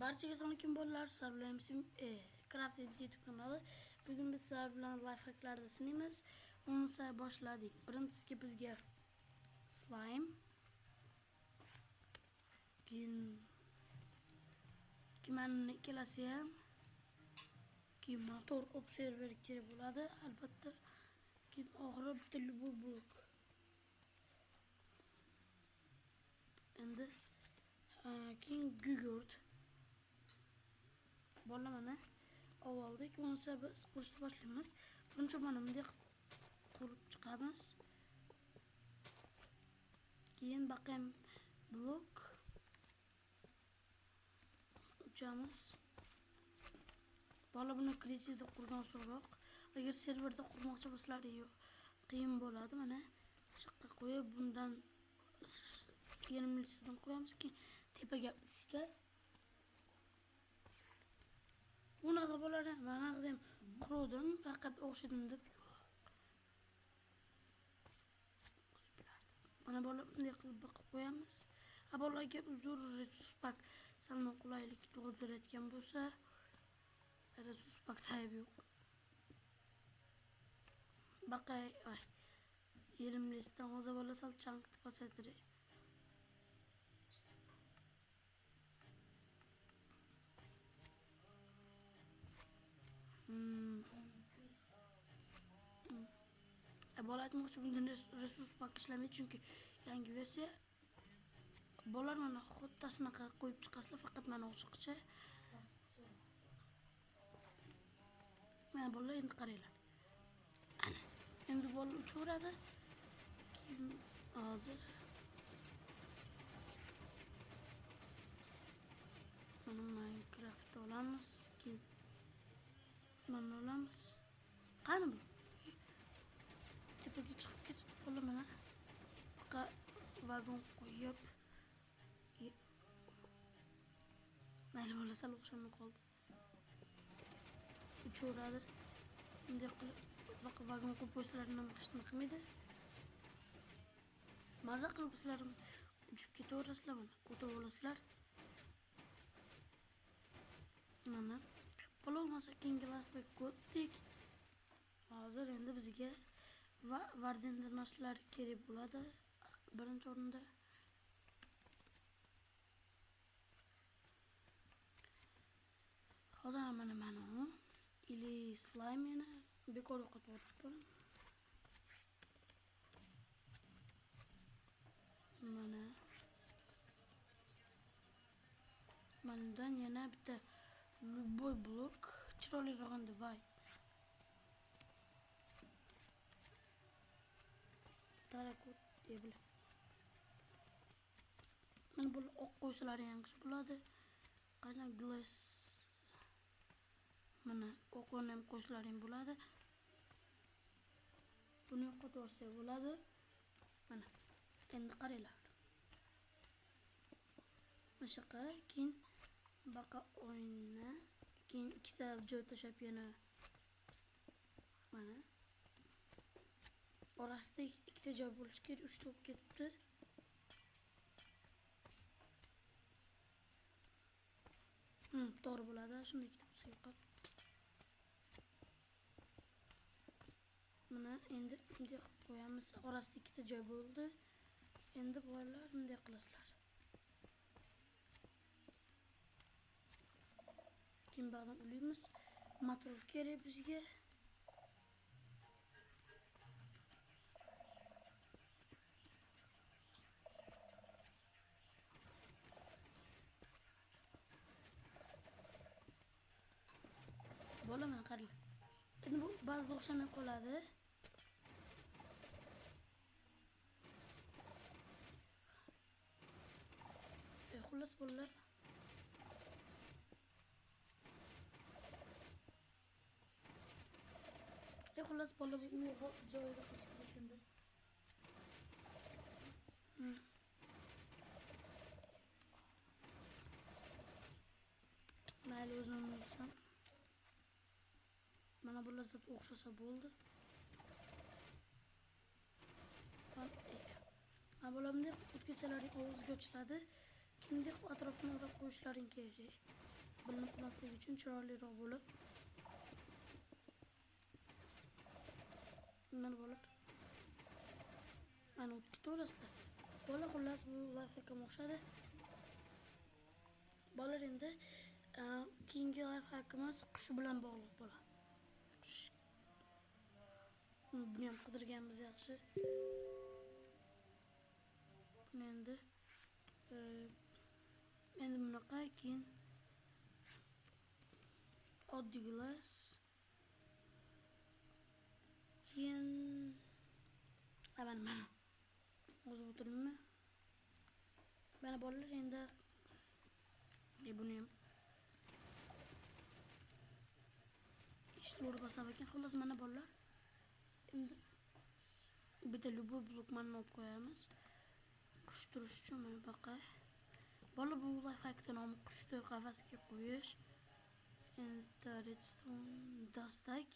Barchaga assalomu bolalar, sizlar bilan Craft MC YouTube kanali. Bugun biz sizlar bilan lifehacklarda sinaymiz. Unsa boshladik. Birinchisiga bizga slime. Keyin mana ikkalasi ham. Keyin motor observer kerak bo'ladi albatta. Keyin oxiri bitta любой blok. Endi keyin gugurt. Bolalar mana oldik. Bo'lmasa biz qurishni boshlaymiz. Birinchi mana bunday qurib chiqamiz. Keyin baqam blok uchamiz. Bola buni kreativda qurgan osonroq. Agar serverda qurmoqchi bo'lsalar qiyin bo'ladi. Mana shu yoqqa qo'yib bundan yerimlisidan qo'yamiz, keyin tepaga 3 ta. Bunaqa bolalar mana ham qurdim, faqat o'xshadim deb. Mana bola bunday qilib boqib qo'yamiz. Ha bolalar agar uzr resource pack salmon qulaylik tug'dirayotgan bo'lsa, resource pack aybi yo'q. Baqay, ay, yerimlisidan hozir bola sal chankni pasaytiray. Bola aytmoqchi, bundan resurs pack ishlamaydi, chunki yangi versiya. Bolalar mana xuddi shunaqa qo'yib chiqasizlar, faqat mana ochiqcha. Mana bolalar endi qaranglar. Ana, endi bolalar uchaveradi. Keyin hozir mana Minecraft olamiz, keyin mana olamiz. Qani bu? Tepaga chiqib ketibdi bola mana. Faqat vagon qo'yib. Mayli bola sal o'xshamay qoldi. Uchaveradi. Bunday qilib faqat vagon qo'yib qo'ysalar nima hech nima qilmaydi. Maza qilib sizlar uchib ketaverasizlar mana, o'tib olasizlar. Mana bola bo'lmasa keyingi lifehack o'tdik. Hozir endi bizga vardenda narsalar kerak bo'ladi birinchi o'rinda. Hozir mana mana u ili slime yana bekor yo'qotib. Mana bundan yana bitta любой blok chiroyliroq endi white. Tarakot deya. Mana bu oq qo'ysalar yaxshi bo'ladi. Qani glass. Mana o'qini ham qo'ysalar ham bo'ladi. Buni yo'qotib yuborsak bo'ladi. Mana endi qaranglar. Mana shunaqa keyin baqa o'yinni keyin ikkita joy tashlab yana mana orasida ikkita joy bo'lishi kerak, 3 ta bo'lib ketibdi. To'g'ri bo'ladi. Shunda ikkita bo'lsa yo'qot. Mana endi bunday qilib qo'yamiz. Orasida ikkita joy bo'ldi. Endi bolalar bunday qilasizlar. Keyin ba'dan ulaymiz. Motor kerak bizga. Bola mana qaranglar. Endi bu ba'zida o'xshamay qoladi. Xullas bolalar. Xullas bolalar bu joyida qilish kerak endi. Mayli o'zim bo'lsam. Mana bu lazzat o'xshasa bo'ldi. Ha bola bunday o'tgachalaring og'izga ochiladi. Kimdek atrofini o'rab qo'yishlaring kerak. Bilinib qolmasligi uchun chiroyliroq bo'lib. Mana bolalar. Mana o'tib ketaverasizlar. Bola xullas bu lifehackka o'xshadi. Bolalar endi keyingi lifehackimiz qush bilan bog'liq bo'ladi. Qush. Buni ham qidirganmiz yaxshi. Buni endi endi bunaqa keyin oddiy glass. Keyin mana o'zib o'tiribmi? Mana bolalar endi buni ham ishlar bosar ekan. Xullas mana bolalar endi bitta любой blok mana olib qo'yamiz. Qush turish uchun mana baqa. Bola bu lifehackni nomi qushni qafasga qo'yish. Endi redstone dastak.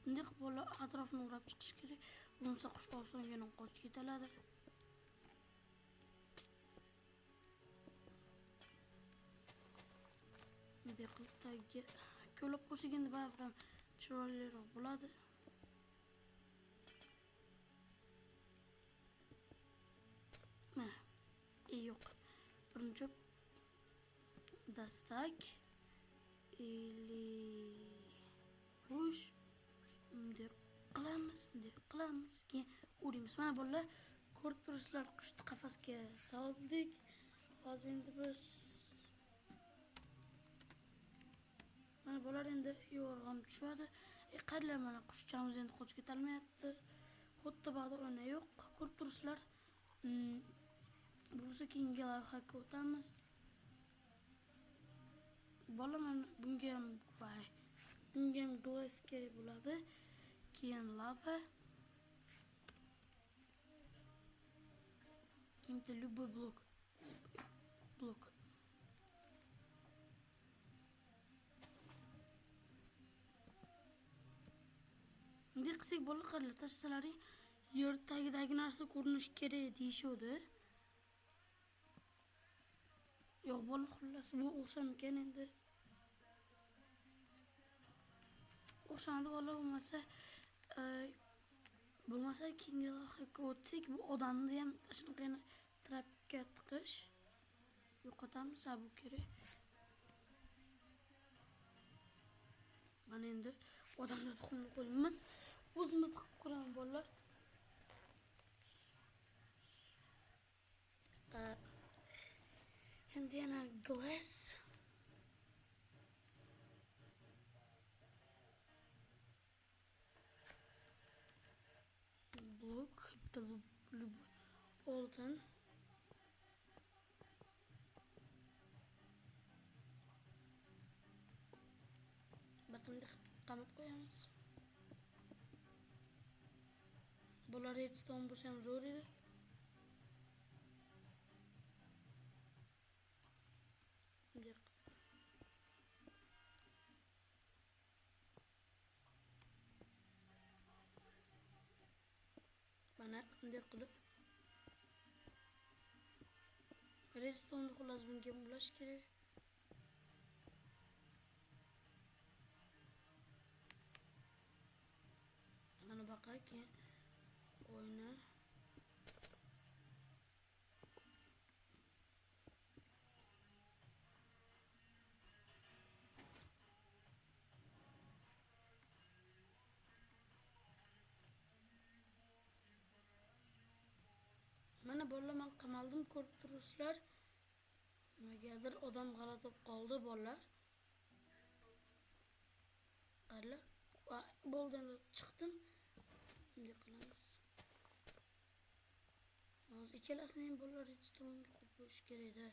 Bunday qilib bola atrofini o'rab chiqish kerak. Bo'lmasa qush osongina qochib ketadi. Bunday qilib tagiga ko'lab qo'ysak endi baribir ham chiroyliroq bo'ladi. Mana, yo'q. Birinchi dastak ili qush. Bunday qilamiz, bunday qilamiz, keyin uramiz. Mana bolalar ko'rib turibsizlar, qushni qafasga soldik. Hozir endi biz mana bular endi yo'rg'on tushadi. Qaranglar mana qushchamiz endi qochib ketolmayapti. Xuddi bag'da o'yna yo'q. Ko'rib turibsizlar. Bo'lsa keyingi lifehackka o'tamiz. Bola mana bunga ham voy, bunga ham glass kerak bo'ladi. Keyin lava. Keyin bitta любой blok. Blok. Bunday qilsak bola qaranglar, tashlasalaring yer tagidagi narsa ko'rinishi kerak deyishuvdi. Yo'q bola xullas bu o'xshamkan endi. O'xshamadi bola bo'lmasa, bo'lmasa keyingi lifehackka o'tsak, bu odamni ham shunaqa trapga tiqish yo'qotamiz, ha bu kerak. Mana endi odamni tuxumni qo'yamiz. O'zimni tiqib ko'raman bolalar. Endi yana glass. Blok, bitta oltin. Bakın qamab qo'yamiz. Bular redstone bo'lsa ham zo'r edi. Mana bunday qilib redstone xullas bunga ulash kerak. Mana baqa keyin oyna. Mana bolalar men qamaldim, ko'rib turibsizlar. Nimagadir odam g'alati bo'lib qoldi bolalar. Qaranglar. Bo'ldi endi chiqdim. Bunday qilamiz. Hozir ikkalasini ham bolalar redstone'ga qo'yib qo'yish kerak edi.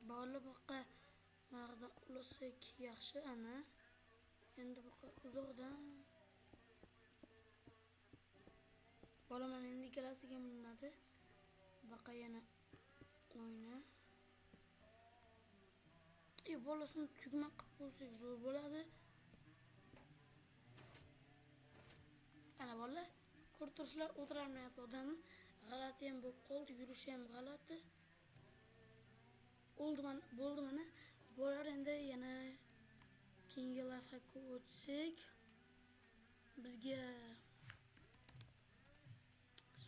Bolalar boqqa mana ulasak yaxshi ana. Endi bu uzoqdan bola mana endi ikkalasiga milinadi. Baqa yana o'yna. Bola shuni tugma qilib qo'ysak zo'r bo'ladi. Bolalar, ko'rib turishlar o'tirolmayapti odamni. G'alati ham bo'lib qoldi, yurishi ham g'alati. Bo'ldi mana, bo'ldi mana. Bolalar endi yana keyingi lifehackka o'tsak, bizga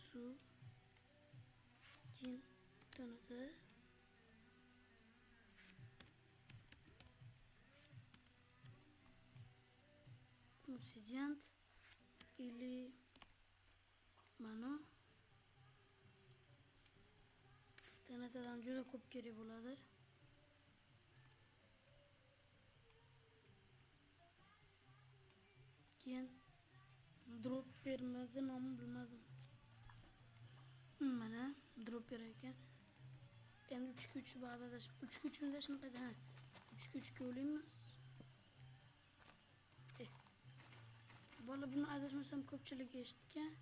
suv, keyin TNT, obsidian или mana TNTdan juda ko'p kerak bo'ladi. Keyin drop bermadi, nomini bilmadim. Mana drop berar ekan. Endi 3 ga 3 bag'da 3 ga 3 mda shunaqa, ha. 3 ga 3 ga o'ylaymiz. Bola buni adashmasam ko'pchilik eshitgan.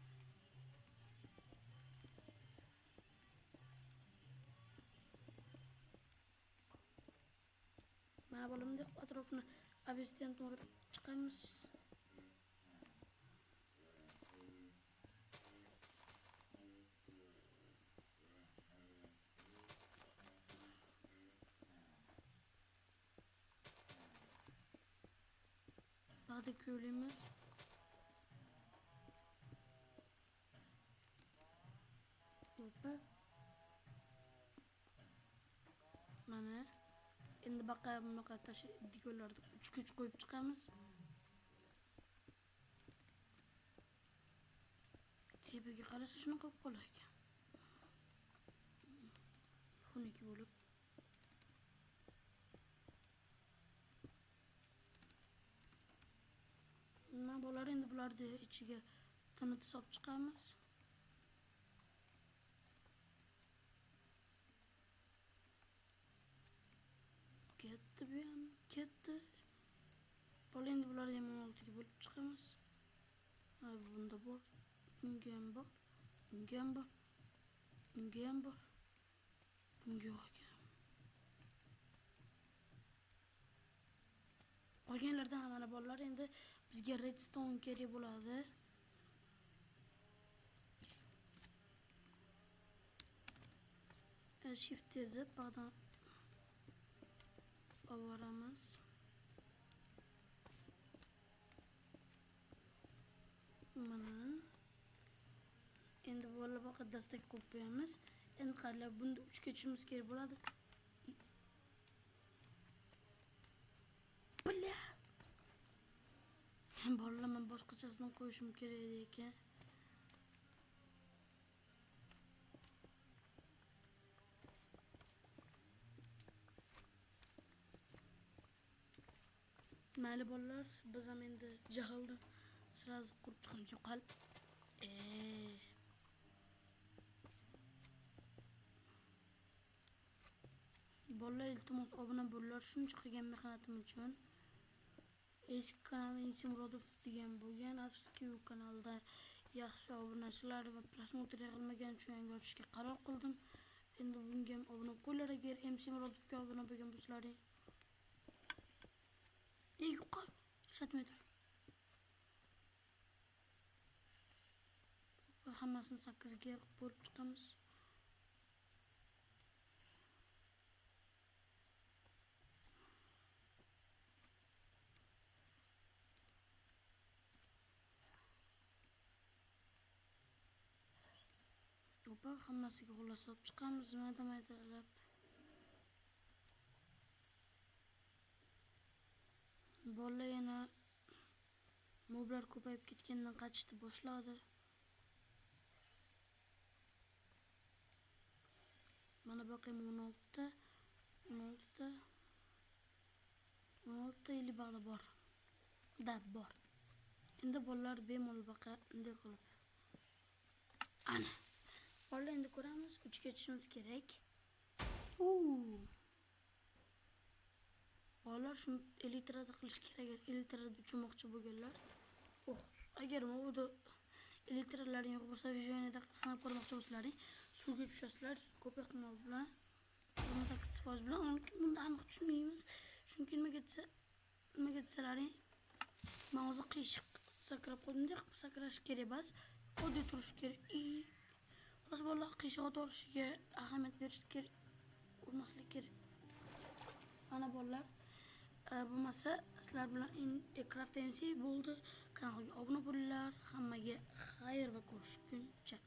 Mana bolamda atrofini obsidian o'rab chiqamiz. Bag'da ko'ylaymiz. Hoppa. Mana endi baqa bunaqa dikonlarni 3 ga 3 qo'yib chiqamiz. Tepaga qarasa shunaqa bo'lib qolar ekan. Xunuk bo'lib. Nima bo'lar endi bularni ichiga TNT solib chiqamiz. Ketdi bu ham, ketdi. Bola endi bularni ham 16 ga bo'lib chiqamiz. Ha, bunda bor, bunga ham bor, bunga ham bor, bunga ham bor, bunga yo'q ekan. Qolganlardan ham mana bolalar endi bizga redstone kerak bo'ladi. Shift tezib bag'dan olib. Mana endi bolalar boqa dastak qo'yib qo'yamiz. Endi qaranglar, bunda 3 ga tushimiz kerak bo'ladi. Bля! Bolalar, men boshqachasini qo'yishim kerak edi ekan. Mayli bolalar, biz ham endi jahlda sразу qurib chiqamiz. Yo'qol. Bolalar, iltimos obuna bo'linglar. Shuncha qilgan mehnatim uchun. Eski kanalim MC Murodov degan bo'lgan. Afsuski u kanalda yaxshi obunachilar va prosmotr yig'ilmagan uchun yangi ochishga qaror qildim. Endi bunga ham obuna qo'yinglar agar MC Murodovga obuna bo'lgan bo'lsalaring. Yo'qol, ishlatmay tur. Hammasini 8 ga bo'lib chiqamiz. Opa, hammasiga xulosa olib chiqamiz, mayda-maydalab. Bolalar yana moblar ko'payib ketgandan qachishni boshladi. Mana bakayım 16'ta, 16'ta, 16'ta 50 bag'da bor. Da bor. Endi bolalar bemalol baqa bunday qilib. Ana. Bolalar endi ko'ramiz, 3 ga tushishimiz kerak. Bolalar shuni elektrada qilish kerak, agar elektrada uchmoqchi bo'lganlar. Oh, agar mo'da elektralaring yo'q bo'lsa, vijayonida sinab ko'rmoqchi bo'lsalaring, suvga tushasizlar, ko'p ehtimol bilan 18% bilan, lekin bunda aniq tushmaymiz. Chunki nimaga desalaring, men hozir qiyshiq Sakrab qo'ydim, sakrash kerak emas. Oddiy turish kerak. И xullas, bolalar, qiyshiq otishiga ahamiyat berish kerak. Urmaslik kerak. Mana bolalar, bo'lmasa sizlar bilan Craft MC bo'ldi. Kanalga obuna bo'linglar. Hammaga xayr va ko'rishguncha.